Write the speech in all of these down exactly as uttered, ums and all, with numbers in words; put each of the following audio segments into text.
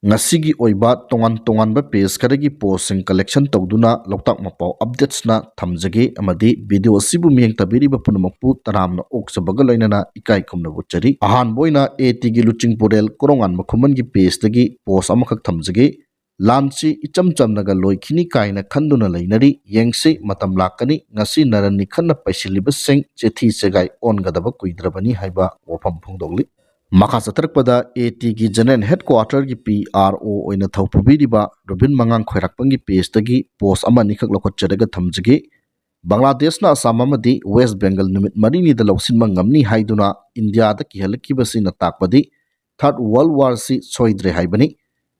ꯉꯁꯤꯒꯤ ꯑꯣꯏꯕ ꯇꯣꯉꯥꯟ ꯇꯣꯉꯥꯟꯕ ꯄꯦꯖ ꯈꯔꯒꯤ ꯄꯣꯁꯁꯤꯡ ꯀꯂꯦꯛꯁꯟ ꯇꯧꯗꯨꯅ ꯂꯣꯛꯇꯥꯛ ꯃꯄꯥꯎ ꯑꯞꯗꯦꯠꯁꯅ ꯊꯝꯖꯒꯦ, ꯑꯃꯗꯤ ꯚꯤꯗꯤꯑꯣ ꯑꯁꯤꯕꯨ ꯃꯤꯠꯌꯦꯡ ꯇꯥꯕꯤꯔꯤꯕ ꯄꯨꯝꯅꯃꯛꯄꯨ ꯇꯔꯥꯝꯅ ꯑꯣꯛꯆꯕꯒ ꯂꯣꯏꯅꯅ ꯏꯀꯥꯏ ꯈꯨꯝꯅꯕ ꯎꯠꯆꯔꯤ꯫ ꯑꯍꯥꯟꯕ ꯑꯣꯏꯅ ꯑꯦ ꯇꯤꯒꯤ ꯂꯨꯆꯤꯡꯄꯨꯔꯦꯜ ꯀꯣꯔꯣꯉꯥꯟꯕ ꯈꯨꯃꯟꯒꯤ ꯄꯦꯖꯇꯒꯤ ꯄꯣꯁ ꯑꯃꯈꯛ ꯊꯝꯖꯒꯦ꯫ "ꯂꯥꯟꯁꯤ ꯏꯆꯝ ꯆꯝꯅꯒ ꯂꯣꯏꯈꯤꯅꯤ ꯀꯥꯏꯅ ꯈꯟꯗꯨꯅ ꯂꯩꯅꯔꯤ, ꯌꯦꯡꯁꯤ, ꯃꯇꯝ ꯂꯥꯛꯀꯅꯤ, ꯉꯁꯤ ꯅꯔꯟꯅꯤ ꯈꯟꯅ ꯄꯩꯁꯤꯜꯂꯤꯕꯁꯤꯡ ꯆꯦꯊꯤ ꯆꯦꯒꯥꯏ ꯑꯣꯟꯒꯗꯕ ꯀꯨꯏꯗ꯭ꯔꯕꯅꯤ" ꯍꯥꯏꯕ ꯋꯥꯐꯝ ꯐꯣꯡꯗꯣꯛꯂꯤ꯫ ꯃꯈꯥ ꯆꯠꯊꯔꯛꯄꯗ ꯑꯦ ꯇꯤꯒꯤ ꯖꯦꯅꯔꯦꯜ ꯍꯦꯗꯀ꯭ꯋꯥꯇꯔꯒꯤ ꯄꯤ ꯑꯥꯔ ꯑꯣ ꯑꯣꯏꯅ ꯊꯧ ꯄꯨꯕꯤꯔꯤꯕ ꯔꯨꯕꯤꯟ ꯃꯉꯥꯡ ꯈꯣꯏꯔꯥꯛꯄꯝꯒꯤ ꯄꯦꯖꯇꯒꯤ ꯄꯣꯁ ꯑꯃ ꯑꯅꯤꯈꯛ ꯂꯧꯈꯠꯆꯔꯒ ꯊꯝꯖꯒꯦ꯫ "ꯕꯪꯒ꯭ꯂꯥꯗꯦꯁꯅ ꯑꯁꯥꯝ ꯑꯃꯗꯤ ꯋꯦꯁ ꯕꯦꯡꯒꯜ ꯅꯨꯃꯤꯠ ꯃꯔꯤꯅꯤꯗ ꯂꯧꯁꯤꯟꯕ ꯉꯝꯅꯤ ꯍꯥꯏꯗꯨꯅ ꯏꯟꯗꯤꯌꯥꯗ ꯀꯤꯍꯜꯂꯛꯈꯤꯕꯁꯤꯅ ꯇꯥꯛꯄꯗꯤ ꯊꯥꯔꯠ ꯋꯥꯔꯜ ꯋꯥꯔꯁꯤ ꯁꯣꯏꯗ꯭ꯔꯦ ꯍꯥꯏꯕꯅꯤ꯫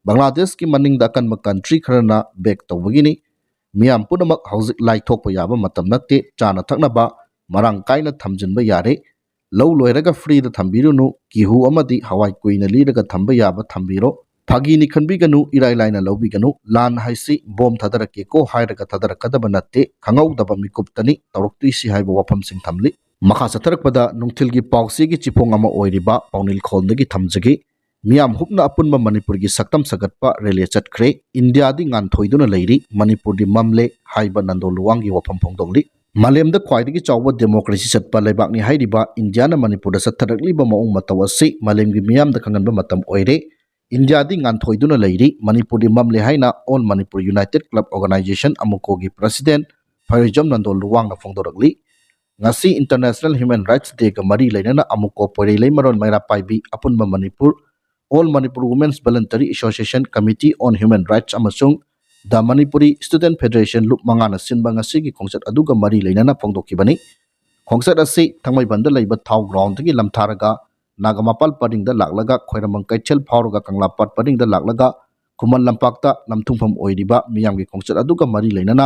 ꯕꯪꯒ꯭ꯂꯥꯗꯦꯁꯀꯤ ꯃꯅꯤꯡꯗ ꯑꯀꯟꯕ ꯀꯟꯇ꯭ꯔꯤ ꯈꯔꯅ ꯕꯦꯛ ꯇꯧꯕꯒꯤꯅꯤ꯫ ꯃꯤꯌꯥꯝ ꯄꯨꯝꯅꯃꯛ ꯍꯧꯖꯤꯛ ꯂꯥꯏꯊꯣꯛꯄ ꯌꯥꯕ ꯃꯇꯝ ꯅꯠꯇꯦ꯫ ꯆꯥꯅ ꯊꯛꯅꯕ ꯃꯔꯥꯡ ꯀꯥꯏꯅ ꯊꯝꯖꯤꯟꯕ ꯌꯥꯔꯦ꯫ ꯂꯧ ꯂꯣꯏꯔꯒ ꯐ꯭ꯔꯤꯗ ꯊꯝꯕꯤꯔꯨꯅꯨ꯫ ꯒꯤꯍꯨ ꯑꯃꯗꯤ ꯍꯋꯥꯏ ꯀꯨꯏꯅ ꯂꯤꯔꯒ ꯊꯝꯕ ꯌꯥꯕ ꯊꯝꯕꯤꯔꯣ꯫ ꯐꯥꯒꯤꯅꯤ ꯈꯟꯕꯤꯒꯅꯨ, ꯏꯔꯥꯏ ꯂꯥꯏꯅ ꯂꯧꯕꯤꯒꯅꯨ꯫ ꯂꯥꯟ ꯍꯥꯏꯁꯤ ꯕꯣꯝ ꯊꯥꯗꯔꯛꯀꯦꯀꯣ ꯍꯥꯏꯔꯒ ꯊꯥꯗꯔꯛꯀꯗꯕ ꯅꯠꯇꯦ, ꯈꯪꯍꯧꯗꯕ ꯃꯤꯀꯨꯞꯇꯅꯤ ꯇꯧꯔꯛꯇꯣꯏꯁꯤ" ꯍꯥꯏꯕ ꯋꯥꯐꯝꯁꯤꯡ ꯊꯝꯂꯤ꯫ ꯃꯈꯥ ꯆꯠꯊꯔꯛꯄꯗ ꯅꯨꯡꯊꯤꯜꯒꯤ ꯄꯥꯎꯆꯦꯒꯤ ꯆꯤꯐꯣꯡ ꯑꯃ ꯑꯣꯏꯔꯤꯕ ꯄꯥꯎꯅꯤꯜꯈꯣꯜꯗꯒꯤ ꯊꯝꯖꯒꯦ꯫ "ꯃꯤꯌꯥꯝ ꯍꯨꯞꯅ ꯑꯄꯨꯟꯕ ꯃꯅꯤꯄꯨꯔꯒꯤ ꯁꯛꯇꯝ ꯁꯥꯒꯠꯄ ꯔꯦꯂꯦ ꯆꯠꯈ꯭ꯔꯦ꯫ ꯏꯟꯗꯤꯌꯥꯗꯤ ꯉꯥꯟꯊꯣꯏꯗꯨꯅ ꯂꯩꯔꯤ, ꯃꯅꯤꯄꯨꯔꯗꯤ ꯃꯝꯂꯦ" ꯍꯥꯏꯕ ꯅꯟꯗꯣ ꯂꯨꯋꯥꯡꯒꯤ ꯋꯥꯐꯝ ꯐꯣꯡꯗꯣꯛꯂꯤ꯫ ꯃꯥꯂꯦꯝꯗ ꯈ꯭ꯋꯥꯏꯗꯒꯤ ꯆꯥꯎꯕ ꯗꯦꯃꯣꯀ꯭ꯔꯦꯁꯤ ꯆꯠꯄ ꯂꯩꯕꯥꯛꯅꯤ ꯍꯥꯏꯔꯤꯕ ꯏꯟꯗꯤꯌꯥꯅ ꯃꯅꯤꯄꯨꯔꯗ ꯆꯠꯊꯔꯛꯂꯤꯕ ꯃꯑꯣꯡ ꯃꯇꯧ ꯑꯁꯤ ꯃꯥꯂꯦꯝꯒꯤ ꯃꯤꯌꯥꯝꯗ ꯈꯪꯍꯟꯕ ꯃꯇꯝ ꯑꯣꯏꯔꯦ꯫ "ꯏꯟꯗꯤꯌꯥꯗꯤ ꯉꯥꯟꯊꯣꯏꯗꯨꯅ ꯂꯩꯔꯤ, ꯃꯅꯤꯄꯨꯔꯗꯤ ꯃꯝꯂꯦ" ꯍꯥꯏꯅ all Manipur united club organisation, ꯑꯃꯨꯀꯣꯒꯤ ꯄ꯭ꯔꯁꯤꯗꯦꯟ ꯐꯌꯣꯏꯖꯝ ꯅꯟꯗꯣ ꯂꯨꯋꯥꯡꯅ ꯐꯣꯡꯗꯣꯔꯛꯂꯤ꯫ ꯉꯁꯤ ꯏꯟꯇꯔꯅꯦꯁꯅꯦꯜ ꯍ꯭ꯌꯨꯃꯦꯟ ꯔꯥꯏꯠꯁ ꯗꯦꯒ ꯃꯔꯤ ꯂꯩꯅꯅ ꯑꯃꯨꯀꯣ, ꯄꯣꯏꯔꯩ, ꯂꯩꯃꯔꯣꯟ, ꯃꯩꯔꯥ ꯄꯥꯏꯕꯤ, ꯑꯄꯨꯟꯕ Manipur, all Manipur women's voluntary association, committee on human rights ꯑꯃꯁꯨꯡ ꯗ ꯃꯅꯤꯄꯨꯔꯤ ꯁ꯭ꯇꯨꯗꯦꯟꯠ ꯐꯦꯗꯔꯦꯁꯟ ꯂꯨꯞ ꯃꯉꯥꯅ ꯁꯤꯟꯕ ꯉꯁꯤꯒꯤ ꯈꯣꯡꯆꯠ ꯑꯗꯨꯒ ꯃꯔꯤ ꯂꯩꯅꯅ ꯐꯣꯡꯗꯣꯛꯈꯤꯕꯅꯤ꯫ ꯈꯣꯡꯆꯠ ꯑꯁꯤ ꯊꯥꯡꯃꯩꯕꯟꯗ ꯂꯩꯕ ꯊꯥꯎ ꯒ꯭ꯔꯥꯎꯟꯗꯒꯤ ꯂꯝꯊꯥꯔꯒ ꯅꯥꯒꯥꯃꯄꯥꯜ ꯄꯔꯤꯡꯗ ꯂꯥꯛꯂꯒ ꯈ꯭ꯋꯥꯏꯔꯝꯕꯟ ꯀꯩꯊꯦꯜ ꯐꯥꯎꯔꯒ ꯀꯪꯂꯥꯄꯥꯠ ꯄꯔꯤꯡꯗ ꯂꯥꯛꯂꯒ ꯈꯨꯃꯟ ꯂꯝꯄꯥꯛꯇ ꯅꯝꯊꯨꯡꯐꯝ ꯑꯣꯏꯔꯤꯕ ꯃꯤꯌꯥꯝꯒꯤ ꯈꯣꯡꯆꯠ ꯑꯗꯨꯒ ꯃꯔꯤ ꯂꯩꯅꯅ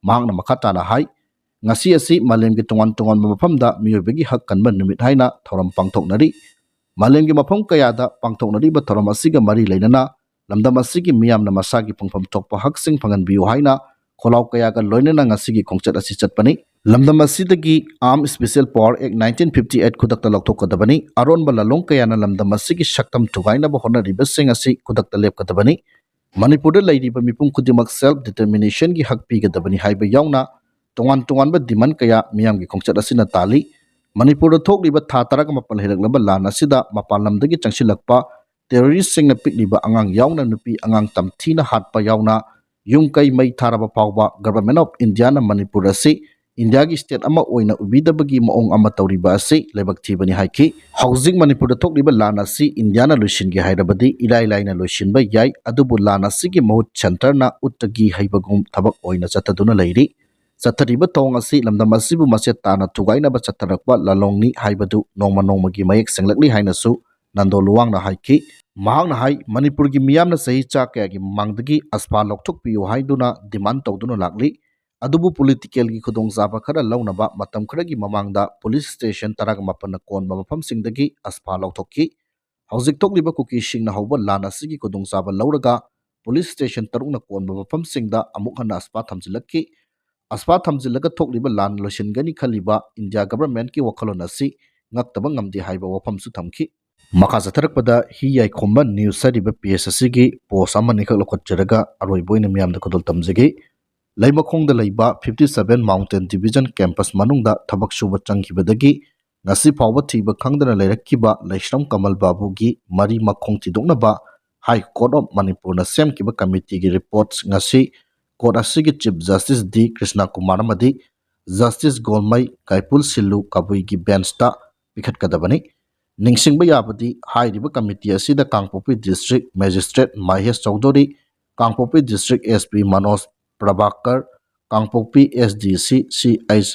ꯃꯍꯥꯛꯅ ꯃꯈꯥ ꯇꯥꯅ ꯍꯥꯏ, "ꯉꯁꯤ ꯑꯁꯤ ꯃꯥꯂꯦꯝꯒꯤ ꯇꯣꯉꯥꯟ ꯇꯣꯉꯥꯟꯕ ꯃꯐꯝꯗ ꯃꯤꯑꯣꯏꯕꯒꯤ ꯍꯛ ꯀꯟꯕ ꯅꯨꯃꯤꯠ ꯍꯥꯏꯅ ꯊꯧꯔꯝ ꯄꯥꯡꯊꯣꯛꯅꯔꯤ꯫ ꯃꯥꯂꯦꯝꯒꯤ ꯃꯐꯝ ꯀꯌꯥꯗ ꯄꯥꯡꯊꯣꯛꯅꯔꯤꯕ ꯊꯧꯔꯝ ꯑꯁꯤꯒ ꯃꯔꯤ ꯂꯩꯅꯅ ꯂꯝꯗꯝ ꯑꯁꯤꯒꯤ ꯃꯤꯌꯥꯝꯅ ꯃꯁꯥꯒꯤ ꯐꯪꯐꯝ ꯊꯣꯛꯄ ꯍꯛꯁꯤꯡ ꯐꯪꯍꯟꯕꯤꯌꯨ" ꯍꯥꯏꯅ ꯈꯣꯜꯂꯥꯎ ꯀꯌꯥꯒ ꯂꯣꯏꯅꯅ ꯉꯁꯤꯒꯤ ꯈꯣꯡꯆꯠ ꯑꯁꯤ ꯆꯠꯄꯅꯤ꯫ ꯂꯝꯗꯝ ꯑꯁꯤꯗꯒꯤ Armed Special Power Act nineteen fifty eight ꯈꯨꯗꯛꯇ ꯂꯧꯊꯣꯛꯀꯗꯕꯅꯤ꯫ ꯑꯔꯣꯟꯕ ꯂꯥꯂꯣꯡ ꯀꯌꯥꯅ ꯂꯝꯗꯝ ꯑꯁꯤꯒꯤ ꯁꯛꯇꯝ ꯊꯨꯒꯥꯏꯅꯕ ꯍꯣꯠꯅꯔꯤꯕꯁꯤꯡ ꯑꯁꯤ ꯈꯨꯗꯛꯇ ꯂꯦꯞꯀꯗꯕꯅꯤ꯫ ꯃꯅꯤꯄꯨꯔꯗ ꯂꯩꯔꯤꯕ ꯃꯤꯄꯨꯝ ꯈꯨꯗꯤꯡꯃꯛ self determination ꯒꯤ ꯍꯛ ꯄꯤꯒꯗꯕꯅꯤ ꯍꯥꯏꯕ ꯌꯥꯎꯅ ꯇꯣꯉꯥꯟ ꯇꯣꯉꯥꯟꯕ demand ꯀꯌꯥ ꯃꯤꯌꯥꯝꯒꯤ ꯈꯣꯡꯆꯠ ꯑꯁꯤꯅ ꯇꯥꯜꯂꯤ꯫ ꯃꯅꯤꯄꯨꯔꯗ ꯊꯣꯛꯂꯤꯕ ꯊꯥ ꯇꯔꯥꯒ ꯃꯥꯄꯜ ꯍꯦꯜꯂꯛꯂꯕ ꯂꯥꯟ ꯑꯁꯤꯗ ꯃꯄꯥꯟ ꯂꯝꯗꯒꯤ ꯆꯪꯁꯤꯜꯂꯛꯄ terrorist ꯁꯤꯡꯅ ꯄꯤꯛꯂꯤꯕ ꯑꯉꯥꯡ ꯌꯥꯎꯅ ꯅꯨꯄꯤ ꯑꯉꯥꯡ ꯇꯝꯊꯤꯅ ꯍꯥꯠꯄ ꯌꯥꯎꯅ ꯌꯨꯝ ꯀꯩ ꯃꯩ ꯊꯥꯔꯕ ꯐꯥꯎꯕ Government of India ꯅ ꯃꯅꯤꯄꯨꯔ ꯑꯁꯤ ꯏꯟꯗꯤꯌꯥꯒꯤ state ꯑꯃ ꯑꯣꯏꯅ ꯎꯕꯤꯗꯕꯒꯤ ꯃꯑꯣꯡ ꯑꯃ ꯇꯧꯔꯤꯕ ꯑꯁꯤ ꯂꯥꯏꯕꯛ ꯊꯤꯕꯅꯤ ꯍꯥꯏꯈꯤ꯫ ꯍꯧꯖꯤꯛ ꯃꯅꯤꯄꯨꯔꯗ ꯊꯣꯛꯂꯤꯕ ꯂꯥꯟ ꯑꯁꯤ ꯏꯟꯗꯤꯌꯥꯅ ꯂꯣꯏꯁꯤꯟꯒꯦ ꯍꯥꯏꯔꯕꯗꯤ ꯏꯂꯥꯏ ꯂꯥꯏꯅ ꯂꯣꯏꯁꯤꯟꯕ ꯌꯥꯏ, ꯑꯗꯨꯕꯨ ꯂꯥꯟ ꯑꯁꯤꯒꯤ ꯃꯍꯨꯠ centre ꯅ ꯎꯠꯇꯒꯤ ꯍꯩꯕꯒꯨꯝ ꯊꯕꯛ ꯑꯣꯏꯅ ꯆꯠꯊꯗꯨꯅ ꯂꯩꯔꯤ꯫ ꯆꯠꯊꯔꯤꯕ ꯊꯧꯑꯣꯡ ꯑꯁꯤ ꯂꯝꯗꯝ ꯑꯁꯤꯕꯨ ꯃꯆꯦꯠ ꯇꯥꯅ ꯊꯨꯒꯥꯏꯅꯕ ꯆꯠꯊꯔꯛꯄ ꯂꯥꯂꯣꯡꯅꯤ ꯍꯥꯏꯕꯗꯨ ꯅꯣꯡꯃ ꯅꯣꯡꯃꯒꯤ ꯃꯌꯦꯛ ꯁꯦꯡꯂꯛꯂꯤ ꯍꯥꯏꯅꯁꯨ ꯅꯟꯗꯣ ꯂꯨꯋꯥꯡꯅ ꯍꯥꯏꯈꯤ꯫ ꯃꯍꯥꯛꯅ ꯍꯥꯏ, ꯃꯅꯤꯄꯨꯔꯒꯤ ꯃꯤꯌꯥꯝꯅ ꯆꯍꯤ ꯆꯥ ꯀꯌꯥꯒꯤ ꯃꯃꯥꯡꯗꯒꯤ ꯑꯁꯐꯥ ꯂꯧꯊꯣꯛꯄꯤꯌꯨ ꯍꯥꯏꯗꯨꯅ demand ꯇꯧꯗꯨꯅ ꯂꯥꯛꯂꯤ꯫ ꯑꯗꯨꯕꯨ political ꯒꯤ ꯈꯨꯗꯣꯡꯆꯥꯕ ꯈꯔ ꯂꯧꯅꯕ ꯃꯇꯝ ꯈꯔꯒꯤ ꯃꯃꯥꯡꯗ police station ꯇꯔꯥꯒ ꯃꯥꯄꯟꯅ ꯀꯣꯟꯕ ꯃꯐꯝꯁꯤꯡꯗꯒꯤ ꯑꯁꯐꯥ ꯂꯧꯊꯣꯛꯈꯤ꯫ ꯍꯧꯖꯤꯛ ꯊꯣꯛꯂꯤꯕ ꯀꯨꯀꯤꯁꯤꯡꯅ ꯍꯧꯕ ꯂꯥꯟ ꯑꯁꯤꯒꯤ ꯈꯨꯗꯣꯡꯆꯥꯕ ꯂꯧꯔꯒ police station ꯇꯔꯨꯛꯅ ꯀꯣꯟꯕ ꯃꯐꯝꯁꯤꯡꯗ ꯑꯃꯨꯛ ꯍꯟꯅ ꯑꯁꯐꯥ ꯊꯝꯖꯤꯜꯂꯛꯈꯤ꯫ ꯑꯁꯐꯥ ꯊꯝꯖꯤꯜꯂꯒ ꯊꯣꯛꯂꯤꯕ ꯂꯥꯟ ꯂꯣꯏꯁꯤꯟꯒꯅꯤ ꯈꯜꯂꯤꯕ ꯏꯟꯗꯤꯌꯥ government ꯀꯤ ꯋꯥꯈꯜꯂꯣꯟ ꯑꯁꯤ ꯉꯛꯇꯕ ꯉꯝꯗꯦ ꯍꯥꯏꯕ ꯋꯥꯐꯝꯁꯨ ꯊꯝꯈꯤ꯫ ꯃꯈꯥ ꯆꯠꯊꯔꯛꯄꯗ ꯍꯤ ꯌꯥꯏꯈꯣꯝꯕ news ꯍꯥꯏꯔꯤꯕ page ꯑꯁꯤꯒꯤ post ꯑꯃꯅꯤꯈꯛ ꯂꯧꯈꯠꯆꯔꯒ ꯑꯔꯣꯏꯕ ꯑꯣꯏꯅ ꯃꯤꯌꯥꯝꯗ ꯈꯨꯗꯣꯜ ꯇꯝꯖꯒꯦ꯫ ꯂꯩꯃꯈꯣꯡꯗ ꯂꯩꯕ fifty seven Mountain Division campus ꯃꯅꯨꯡꯗ ꯊꯕꯛ ꯁꯨꯕ ꯆꯪꯈꯤꯕꯗꯒꯤ ꯉꯁꯤ ꯐꯥꯎꯕ ꯊꯤꯕ ꯈꯪꯗꯅ ꯂꯩꯔꯛꯈꯤꯕ ꯂꯩꯁ꯭ꯔꯝ ꯀꯃꯜ ꯕꯥꯕꯨꯒꯤ ꯃꯔꯤ ꯃꯈꯣꯡ ꯊꯤꯗꯣꯛꯅꯕ High Court of ꯃꯅꯤꯄꯨꯔꯅ ꯁꯦꯝꯈꯤꯕ committee ꯒꯤ report ꯉꯁꯤ court ꯑꯁꯤꯒꯤ Chief Justice ꯗꯤ ꯀ꯭ꯔꯤꯁꯅ ꯀꯨꯃꯥꯔ ꯑꯃꯗꯤ Justice ꯒꯣꯜꯃꯩ ꯀꯥꯏꯄꯨꯜ ꯁꯤꯜꯂꯨ ꯀꯕꯨꯏꯒꯤ bench ꯇ ꯄꯤꯈꯠꯀꯗꯕꯅꯤ꯫ ꯅꯤꯡꯁꯤꯡꯕ ꯌꯥꯕꯗꯤ ꯍꯥꯏꯔꯤꯕ committee ꯑꯁꯤꯗ ꯀꯥꯡꯄꯣꯛꯄꯤ district magistrate ꯃꯍꯦꯁ ꯆꯧꯙꯨꯔꯤ, ꯀꯥꯡꯄꯣꯛꯄꯤ district S P Manoj Prabhakar, ꯀꯥꯡꯄꯣꯛꯄꯤ S D C C H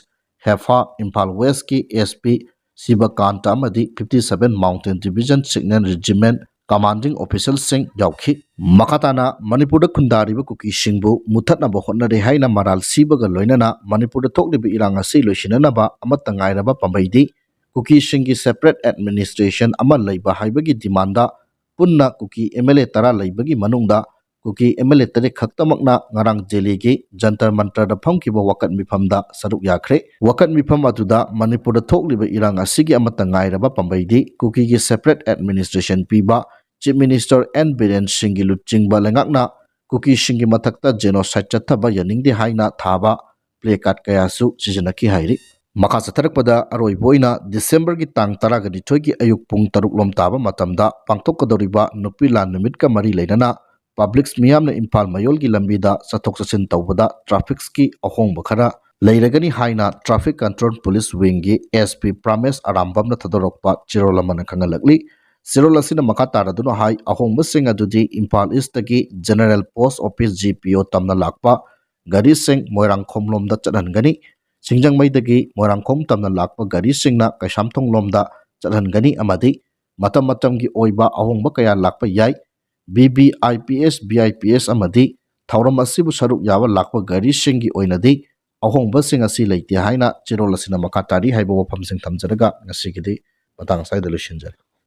ꯍꯦꯐꯥ, Imphal West ꯀꯤ S P ꯁꯤꯕꯀꯥꯟꯇ ꯑꯃꯗꯤ fifty seven Mountain Division Signal Regiment commanding official ꯁꯤꯡ ꯌꯥꯎꯈꯤ꯫ ꯃꯈꯥ ꯇꯥꯅ ꯃꯅꯤꯄꯨꯔꯗ ꯈꯨꯟꯗꯥꯔꯤꯕ ꯀꯨꯀꯤꯁꯤꯡꯕꯨ ꯃꯨꯊꯠꯅꯕ ꯍꯣꯠꯅꯔꯦ ꯍꯥꯏꯅ ꯃꯔꯥꯜ ꯁꯤꯕꯒ ꯂꯣꯏꯅꯅ ꯃꯅꯤꯄꯨꯔꯗ ꯊꯣꯛꯂꯤꯕ ꯏꯔꯥꯡ ꯑꯁꯤ ꯂꯣꯏꯁꯤꯟꯅꯅꯕ ꯑꯃꯠꯇ ꯉꯥꯏꯔꯕ ꯄꯥꯝꯕꯩꯗꯤ ꯀꯨꯀꯤꯁꯤꯡꯒꯤ separate administration ꯑꯃ ꯂꯩꯕ ꯍꯥꯏꯕꯒꯤ demand ꯄꯨꯟꯅ ꯀꯨꯀꯤ M L A ꯇꯔꯥ ꯂꯩꯕꯒꯤ ꯃꯅꯨꯡꯗ ꯀꯨꯀꯤ ꯑꯦꯝ ꯑꯦꯜ ꯑꯦ ꯇꯔꯦꯠ ꯈꯛꯇꯃꯛꯅ ꯉꯔꯥꯡ ꯗꯦꯜꯂꯤꯒꯤ ꯖꯟꯇꯔ ꯃꯟꯇꯔꯗ ꯐꯝꯈꯤꯕ ꯋꯥꯀꯠ ꯃꯤꯐꯝꯗ ꯁꯔꯨꯛ ꯌꯥꯈ꯭ꯔꯦ꯫ ꯋꯥꯀꯠ ꯃꯤꯐꯝ ꯑꯗꯨꯗ ꯃꯅꯤꯄꯨꯔꯗ ꯊꯣꯛꯂꯤꯕ ꯏꯔꯥꯡ ꯑꯁꯤꯒꯤ ꯑꯃꯠꯇ ꯉꯥꯏꯔꯕ ꯄꯥꯝꯕꯩꯗꯤ ꯀꯨꯀꯤꯒꯤ separate administration ꯄꯤꯕ Chief Minister N ꯕꯤꯔꯦꯟ ꯁꯤꯡꯒꯤ ꯂꯨꯆꯤꯡꯕ ꯂꯩꯉꯥꯛꯅ ꯀꯨꯀꯤꯁꯤꯡꯒꯤ ꯃꯊꯛꯇ genocide ꯆꯠꯊꯕ ꯌꯥꯅꯤꯡꯗꯦ ꯍꯥꯏꯅ ꯊꯥꯕ ꯄ꯭ꯂꯦ ꯀꯥꯔꯗ ꯀꯌꯥꯁꯨ ꯁꯤꯖꯤꯟꯅꯈꯤ ꯍꯥꯏꯔꯤ꯫ ꯃꯈꯥ ꯆꯠꯊꯔꯛꯄꯗ ꯑꯔꯣꯏꯕ ꯑꯣꯏꯅ ꯗꯤꯁꯦꯝꯕꯔꯒꯤ ꯇꯥꯡ ꯇꯔꯥꯒ ꯅꯤꯊꯣꯏꯒꯤ ꯑꯌꯨꯛ ꯄꯨꯡ ꯇꯔꯨꯛ ꯂꯣꯝ ꯇꯥꯕ ꯃꯇꯝꯗ ꯄꯥꯡꯊꯣꯛꯀꯗꯧꯔꯤꯕ ꯅꯨꯄꯤ ꯂꯥꯟ ꯅꯨꯃꯤꯠꯀ ꯃꯔꯤ ꯂꯩꯅꯅ ꯄꯕ꯭ꯂꯤꯛꯁ ꯃꯤꯌꯥꯝꯅ ꯏꯝꯐꯥꯜ ꯃꯌꯣꯜꯒꯤ ꯂꯝꯕꯤꯗ ꯆꯠꯊꯣꯛ ꯆꯠꯁꯤꯟ ꯇꯧꯕꯗ ꯇ꯭ꯔꯥꯐꯤꯛꯁꯀꯤ ꯑꯍꯣꯡꯕ ꯈꯔ ꯂꯩꯔꯒꯅꯤ ꯍꯥꯏꯅ ꯇ꯭ꯔꯥꯐꯤꯛ ꯀꯟꯇ꯭ꯔꯣꯜ ꯄꯨꯂꯤꯁ ꯋꯤꯡꯒꯤ ꯑꯦꯁ ꯄꯤ ꯄ꯭ꯔꯥꯃꯦꯁ ꯑꯔꯥꯝꯕꯝꯅ ꯊꯥꯗꯣꯔꯛꯄ ꯆꯦꯔꯣꯜ ꯑꯃꯅ ꯈꯪꯍꯜꯂꯛꯂꯤ꯫ ꯆꯦꯔꯣꯜ ꯑꯁꯤꯅ ꯃꯈꯥ ꯇꯥꯔꯗꯨꯅ ꯍꯥꯏ, ꯑꯍꯣꯡꯕꯁꯤꯡ ꯑꯗꯨꯗꯤ ꯏꯝꯐꯥꯜ ꯏꯁꯇꯒꯤ general post office G P O ꯇꯝꯅ ꯂꯥꯛꯄ ꯒꯥꯔꯤꯁꯤꯡ ꯃꯣꯏꯔꯥꯡꯈꯣꯝ ꯂꯣꯝꯗ ꯆꯠꯍꯟꯒꯅꯤ꯫ ꯁꯤꯡꯖꯃꯩꯗꯒꯤ ꯃꯣꯏꯔꯥꯡꯈꯣꯝ ꯇꯝꯅ ꯂꯥꯛꯄ ꯒꯥꯔꯤꯁꯤꯡꯅ ꯀꯩꯁꯥꯝꯊꯣꯡ ꯂꯣꯝꯗ ꯆꯠꯍꯟꯒꯅꯤ ꯑꯃꯗꯤ ꯃꯇꯝ ꯃꯇꯝꯒꯤ ꯑꯣꯏꯕ ꯑꯍꯣꯡꯕ ꯀꯌꯥ ꯂꯥꯛꯄ ꯌꯥꯏ꯫ V V I P S, V I P S ꯑꯃꯗꯤ ꯊꯧꯔꯝ ꯑꯁꯤꯕꯨ ꯁꯔꯨꯛ ꯌꯥꯕ ꯂꯥꯛꯄ ꯒꯥꯔꯤꯁꯤꯡꯒꯤ ꯑꯣꯏꯅꯗꯤ ꯑꯍꯣꯡꯕꯁꯤꯡ ꯑꯁꯤ ꯂꯩꯇꯦ ꯍꯥꯏꯅ ꯆꯦꯔꯣꯜ ꯑꯁꯤꯅ ꯃꯈꯥ ꯇꯥꯔꯤ ꯍꯥꯏꯕ ꯋꯥꯐꯝꯁꯤꯡ ꯊꯝꯖꯔꯒ ꯉꯁꯤꯒꯤꯗꯤ ꯃꯇꯥꯡ ꯑꯁ꯭ꯋꯥꯏꯗ ꯂꯣꯏꯁꯤꯟꯖꯔꯦ꯫